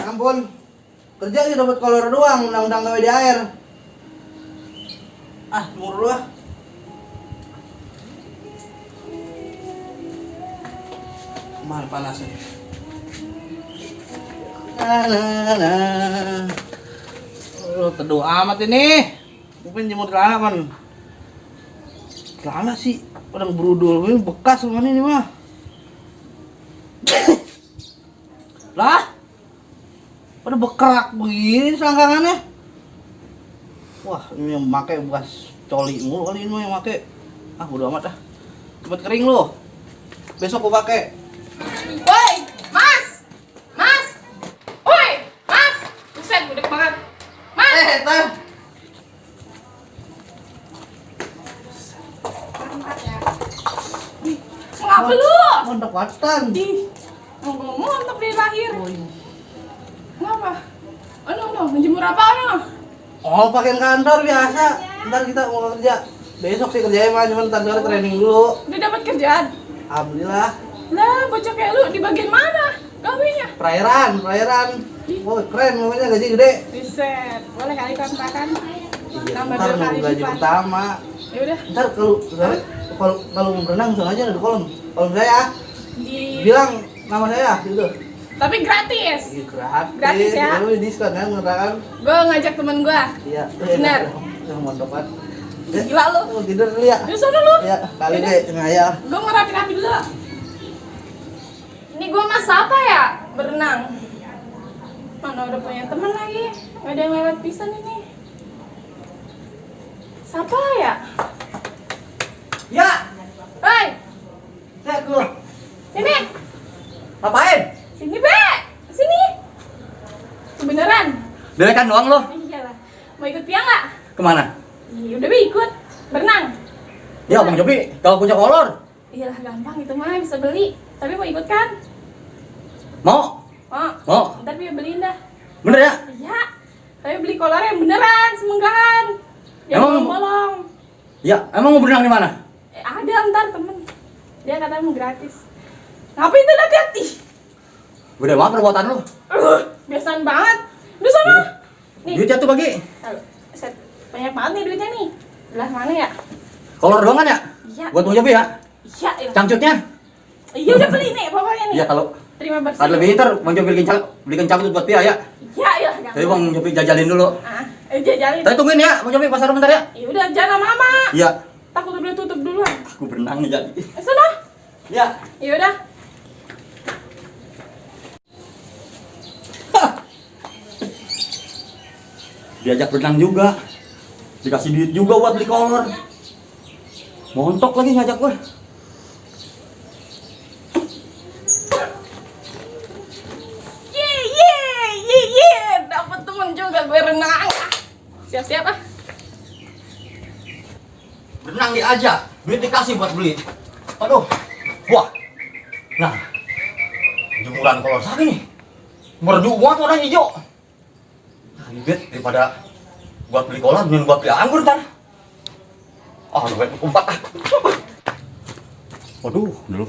ampun. Kerja aja dapat kolor doang, undang-undang gawe di air. Ah, murah lu ah. Mal panasnya. Teduh amat ini. Mungkin jemur celana kan. Celana sih orang berudul ini bekas mana ini mah. Lah. Pada bekerak begini selangkangannya. Wah, ini yang pakai bekas coli mulu kali ini mah yang pakai. Ah, udah amat dah. Cepet kering lu. Besok gua pakai. Woi, Mas! Mas! Woi, Mas! Buset, gudeg banget. Mas! Tar. Ngapa lu? Mantap watan. Ih, ngomong mantap dari lahir. Kenapa? Menjemur apa Oh, pakaian kantor biasa. Ntar kita mau kerja. Besok sih kerjanya mah, cuman ntar kita training dulu. Udah dapat kerjaan? Alhamdulillah. Lah, bocah kayak lu di bagian mana? Gawenya? Perairan. Oh, keren, pokoknya gaji gede. Buset, boleh kali kontrakan? Iya, Nambah ntar 2 kali nunggu gaji lipat. pertama. Ya udah, Ntar kalau mau berenang langsung aja ada kolom. Kolom saya di bilang nama saya gitu. tapi gratis. Iya, gratis. Gratis ya? Lu diskon kan ngerakan. Gua ngajak temen gua. Iya. Bener. Yang mantap banget. Gila lu. Mau tidur dulu ya? Di sana lu. Iya, kali deh ngayal. Gua mau rapi-rapi dulu. Ini gua mas apa ya? Berenang. Mana udah punya temen lagi? Gak ada yang lewat pisan ini. Siapa ya? Ya, Hei, saya keluar. sini. Ngapain? Sini, Be. Sini. Beneran? Belekan doang lo. Iyalah. Mau ikut Pia nggak? Kemana? Iya, udah Be ikut. Berenang. Ya Bang Jopi, kalau punya kolor. Iyalah gampang itu mah bisa beli. Tapi mau ikut kan? Mau? Mau? Ntar Pia beliin dah. Bener ya? Iya. Tapi beli kolor yang beneran, semenggahan. Yang Emang- bolong. Ya, emang mau berenang di mana? Ada ntar temen. Dia katanya mau gratis. Ngapain tuh hati-hati? Gede banget perbuatan lu. Biasaan banget. Di sana. Nih. Duitnya tuh bagi. Aduh, set. Banyak banget nih duitnya nih. Belah mana ya? Kolor doang kan ya? Iya. Buat Bang Jopi ya? Iya, iya. Cangcutnya? Iya udah beli nih pokoknya nih. Iya kalau Terima bersih. ada lebih ntar Bang Jopi belikan cangcut buat Pia ya. Iya, iya. Tapi Bang Jopi jajalin dulu. Jajalin. Tapi tungguin ya Bang Jopi pasar bentar ya. Ya udah jangan lama-lama. Iya. Takut udah tutup duluan. Aku berenang nih jadi. Sana. Ya. Ya udah. Diajak berenang juga. Dikasih duit juga buat beli kolor. Montok lagi ngajak gue. Ye. Dapat temen juga gue renang. Siap-siap ah. Berenang diajak, duit dikasih buat beli. Aduh, wah. Nah, jemuran kolor sapi nih. Merdu banget warna hijau. Nah, duit daripada buat beli kolor, mending buat beli anggur ntar. Ah, duit umpat ah. Waduh, dulu.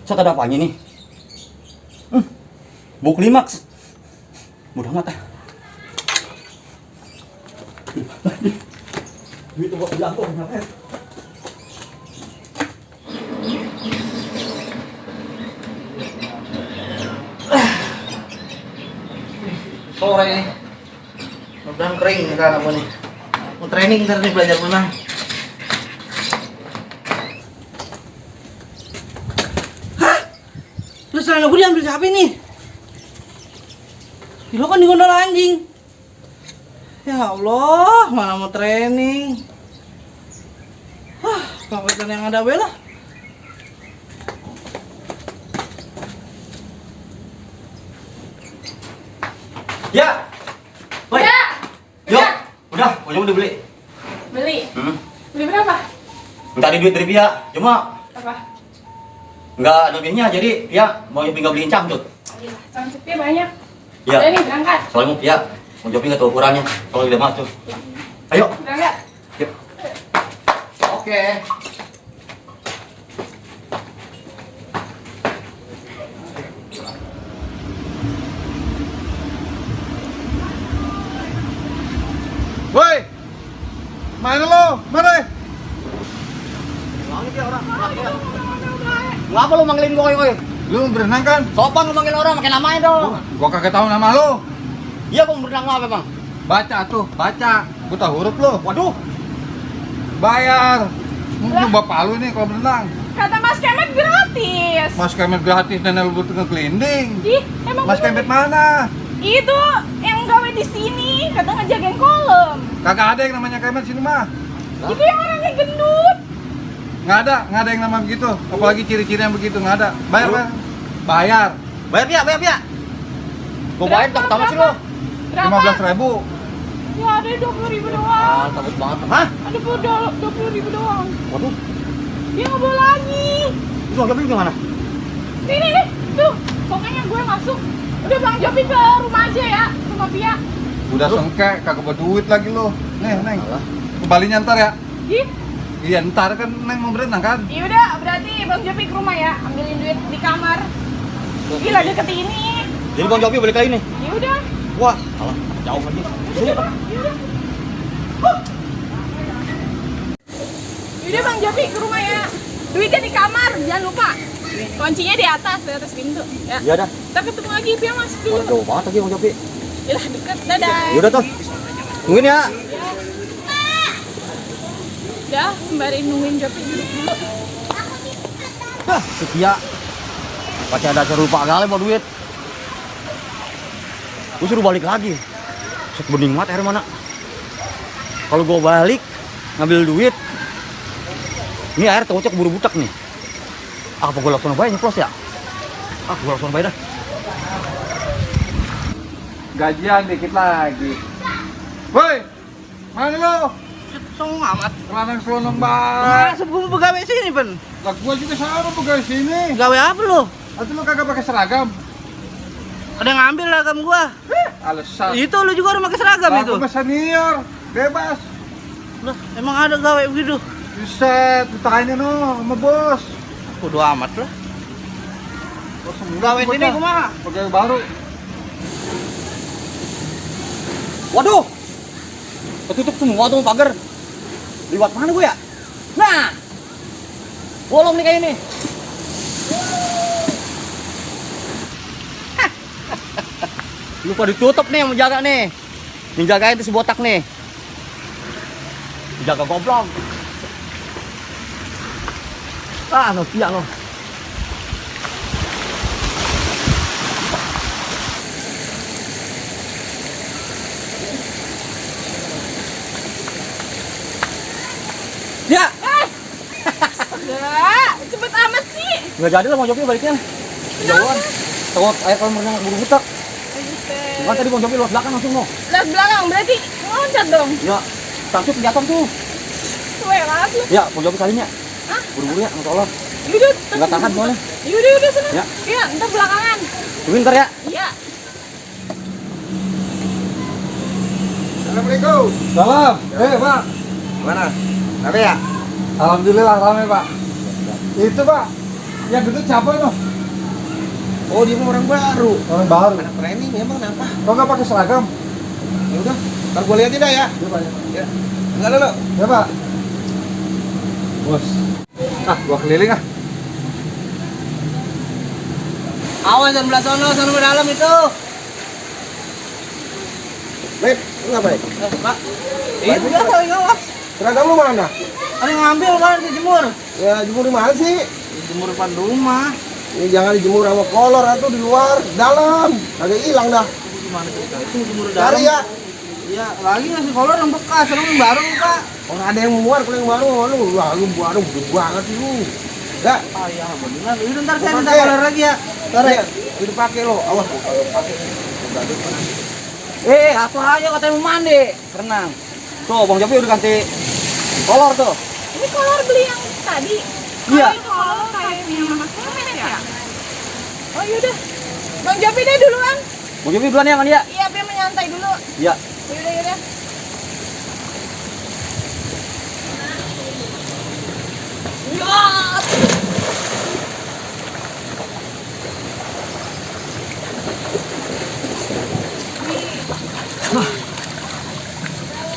Set ada apanya nih? Buk Limaks. Mudah amat ah. Duit buat beli anggur ngapain? Sore ini. Mudah-mudahan kering nih kan aku nih. Mau training ntar nih belajar berenang. Hah? Lu celana gue diambil siapa nih? Lo kan di gondol anjing. Ya Allah, mana mau training? Hah, paketan yang ada bela. Ya. Woi. Yuk. Udah, mau udah beli. Beli. Beli berapa? Minta duit dari Pia, cuma Apa? nggak ada lebihnya, jadi Pia mau tinggal beliin cangcut. Gila, cangcutnya banyak. Iya. Udah nih berangkat. Soalnya mau Pia, mau Jopi nggak tahu ukurannya, kalau udah masuk. Ayo. Berangkat. Yuk. Oke. mana lo? Mana? Ngapa lu manggilin gua koy? Lu berenang kan? Sopan lu manggil orang, makin namanya dong. Gua kagak tahu nama lo. Iya, gua berenang apa, Bang? Baca tuh, baca. Gua tahu huruf lo. Waduh, Bayar. Mungkin bapak lu nih kalau berenang. Kata Mas Kemet gratis. Mas Kemet gratis dan lu butuh ngekelinding. Ih, emang Mas bener? Kemet mana? Itu yang gawe di sini, kata ngejagain kolam. Kagak ada yang namanya Kemet sini mah. Itu yang orangnya gendut. Nggak ada yang nama begitu. Apalagi ciri-ciri yang begitu nggak ada. Bayar, bayar. bayar ya. Gua bayar tak tamat sih lo. Berapa? 15.000. Ya ada 20.000 doang. Takut banget. Hah? Ada 20.000 doang. Waduh, Dia nggak boleh lagi. itu Bang Jopi gimana? Nih, tuh. Pokoknya gue masuk. Udah Bang Jopi ke rumah aja ya, rumah Pia. Udah sengkek, kagak bawa duit lagi lo. Nih, Neng. Kembalinya ntar ya. Ih, Iya, ntar kan Neng mau berenang kan? yaudah berarti Bang Jopi ke rumah ya, ambilin duit di kamar. Gila deket ini. Jadi Bang Jopi balik lagi nih. Yaudah. Wah, alah, jauh lagi. Yaudah. Yaudah Bang Jopi ke rumah ya. Duitnya di kamar, jangan lupa. Kuncinya di atas pintu. Ya. Iya dah. Kita ketemu lagi, Pia masuk dulu. Jauh banget lagi Bang Jopi. Yalah deket, dadah. Yaudah tuh. Tungguin ya. Udah, sembari nungguin Jopi duduk dulu. Hah, setia. Pakai ada serupa kali mau duit. Gue suruh balik lagi. Set bening banget air mana. Kalau gue balik ngambil duit, ini air taunya keburu butek nih. Apa gue langsung bayar nyeplos ya? Gue langsung bayar dah. Gajian dikit lagi. Woi, mana lo? Songong amat. Kelanang selonong banget. Masa gue pegawai sini, Ben? Lah gua juga sama pegawai sini. Pegawai apa lo? Atau lu kagak pakai seragam? Ada yang ngambil seragam gua. Alasan. Itu lu juga harus pakai seragam Lah, itu. gua senior, bebas. Lah, emang ada gawe begitu? Buset, ditanya no sama bos. Bodo amat lah. Gawe sini kumaha? Pegawai baru. Waduh, ketutup semua tuh pagar. Liwat mana gue ya? Nah, bolong nih kayak ini. Lupa ditutup nih yang menjaga nih. Yang jagain itu si botak nih. Jaga goblok. Nokia lo. Ya, Astaga, cepet amat sih. nggak jadi lah Bang Jopi baliknya. Jauhan. Takut air kalau merenang buru butak. Kan tadi Bang Jopi lewat belakang langsung lo. Lihat belakang, berarti loncat dong. Ya, tangkap jatuh tuh. Suwe banget lu. Ya, Bang Jopi kalinya. Hah? Buru-buru ya, minta Allah. Yaudah, Nggak tahan soalnya. Yaudah, sana. Ya. Iya, ntar belakangan. Tungguin ntar ya. Iya. Assalamualaikum. Salam. Pak. Mana? Ada ya? Alhamdulillah ramai, Pak. Itu, Pak. Yang gendut siapa itu? Oh, dia mah orang baru. Orang baru. Anak training emang kenapa? Kok nggak pakai seragam? Ya udah, ntar gua liatin dah ya. Ya, Pak. Ya. Enggak dulu. Ya, Pak. Bos. Gua keliling ah. Awas jangan belah sono ke dalam itu. Baik, lu ngapain? Pak. Iya, biasa lagi awas. Seragam lu mana? Ada yang ngambil kan dijemur. Ya jemur di mana sih? Dijemur depan rumah. Ini jangan dijemur sama kolor atau di luar, dalam. Agak hilang dah. Gimana cerita? Itu dijemur di dalam. Cari ya. Iya, lagi nasi kolor yang bekas, orang yang baru, Pak. Orang ada yang muat, kalau yang baru, lu baru gede banget sih lu. Ya, Ah iya benar. Itu ntar saya Gua minta pakai. kolor lagi ya. ntar ya, itu pakai lo. Awas lu kalau pakai. Aku aja katanya mau mandi. Renang. Tuh, Bang Jopi udah ganti kolor tuh. Ini kolor beli yang tadi. Iya. Kalau itu kolor kayak yang Mas Kemet ya? Oh yaudah. Bang Jopi deh duluan. Bang Jopi duluan ya sama dia. Iya, biar menyantai dulu. Iya. Yaudah. Ya.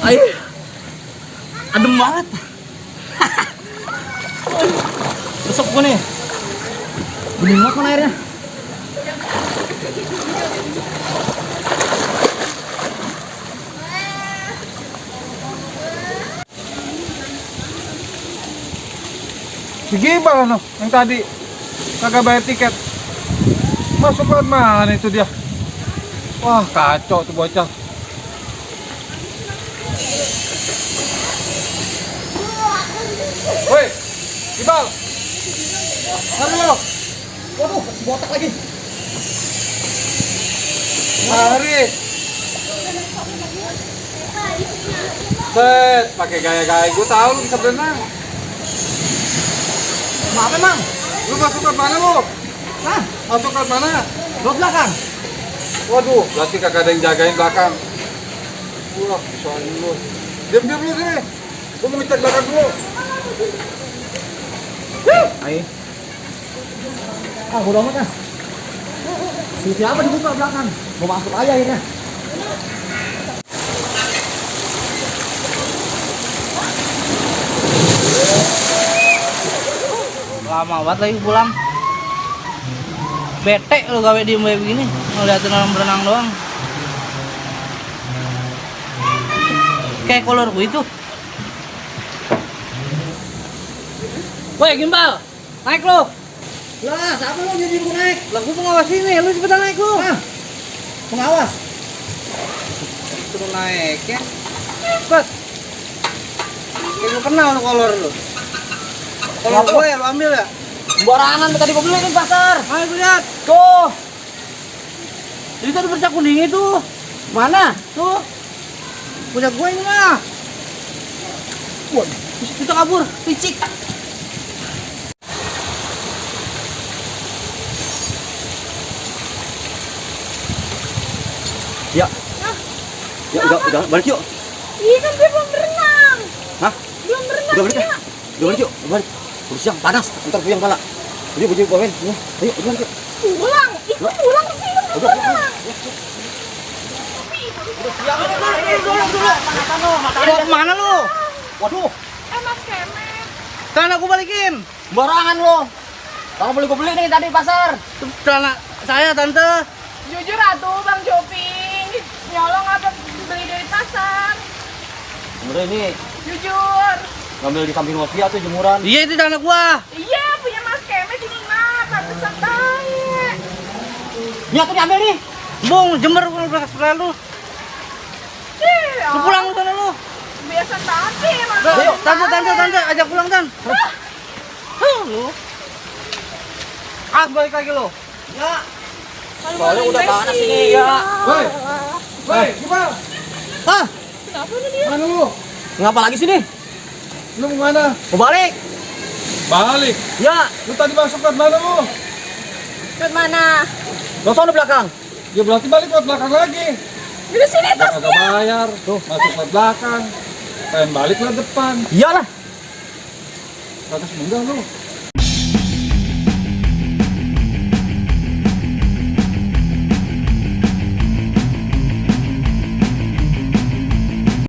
Ayo. Adem banget. Besok gua nih. Bening banget mana airnya. Si Gimbal no, yang tadi kagak bayar tiket. Masuk lewat mana itu dia? Wah, kacau tuh bocah. Woi, Gimbal. Halo. Waduh, masih botak lagi. Mari. Set, pakai gaya-gaya. Gue tahu lu bisa berenang. Maaf emang. Lu masuk ke mana lu? Hah? Masuk ke mana? Lo belakang. Waduh, berarti kagak ada yang jagain belakang. Wah, bisa lu. Diam-diam lu sini. Gue mau ngecek belakang dulu. Ayo. Ah, bodo amat ah. Siapa dibuka belakang? Mau masuk aja akhirnya. Lama banget lagi pulang. Bete lu gawe diem kayak begini, ngeliatin orang berenang doang. Kayak kolorku itu. Woi Gimbal, naik lu. Lah, siapa lo jadi gua naik? Lah gua pengawas ini, lu cepetan naik lu. Hah? Pengawas. Suruh naik ya. Cepet. Kayak gua kenal lu kolor lu. Kolor Kenapa? gue ya, lu ambil ya? Sembarangan tadi gua beli di pasar. Ayo gue lihat. Tuh. Jadi tadi bercak kuning itu. Mana? Tuh. Punya gue ini mah. Waduh, kita kabur, picik. Ya. Ya, udah balik yuk. Iya kan dia belum berenang. Hah? Belum berenang. Udah balik ya? dia. Udah balik yuk, udah balik. Udah siang, panas, ntar puyeng pala. Jadi baju bawain, ayo, udah balik yuk. Pulang. Itu pulang ke sini belum Udah, berenang. Mau kemana lu? Waduh, Mas Kemet. Kan aku balikin. sembarangan lo. Kamu beli gua beli nih tadi di pasar. Tuh, celana saya tante. Jujur atuh Bang Joping. Nyolong apa beli dari pasar? Udah ini, Jujur. ngambil di samping Nokia tuh jemuran. Iya itu celana gua. Iya punya Mas Kemet ini mah. Pantesan baik. Ya tuh diambil nih. Bung, jember udah selalu. Iya. Lu pulang sana lu. Biasa tapi emang. Ayo, tante, ajak pulang tan. Lu. Ah, balik lagi lu. Ya. Soalnya udah panas ini ya. Woi. Woi, Gimbal. Hah? Kenapa nih dia? Mana lu? Ngapa lagi sini? Lu mau mana? Mau balik? Balik. Ya. Lu tadi masuk ke mana lu? Ke mana? Lo sono belakang. Ya berarti balik ke belakang lagi. Di sini Udah tasnya. kagak bayar. Tuh, masuk ke belakang. Pengen balik ke depan. Iyalah. Kagak semenggah lu.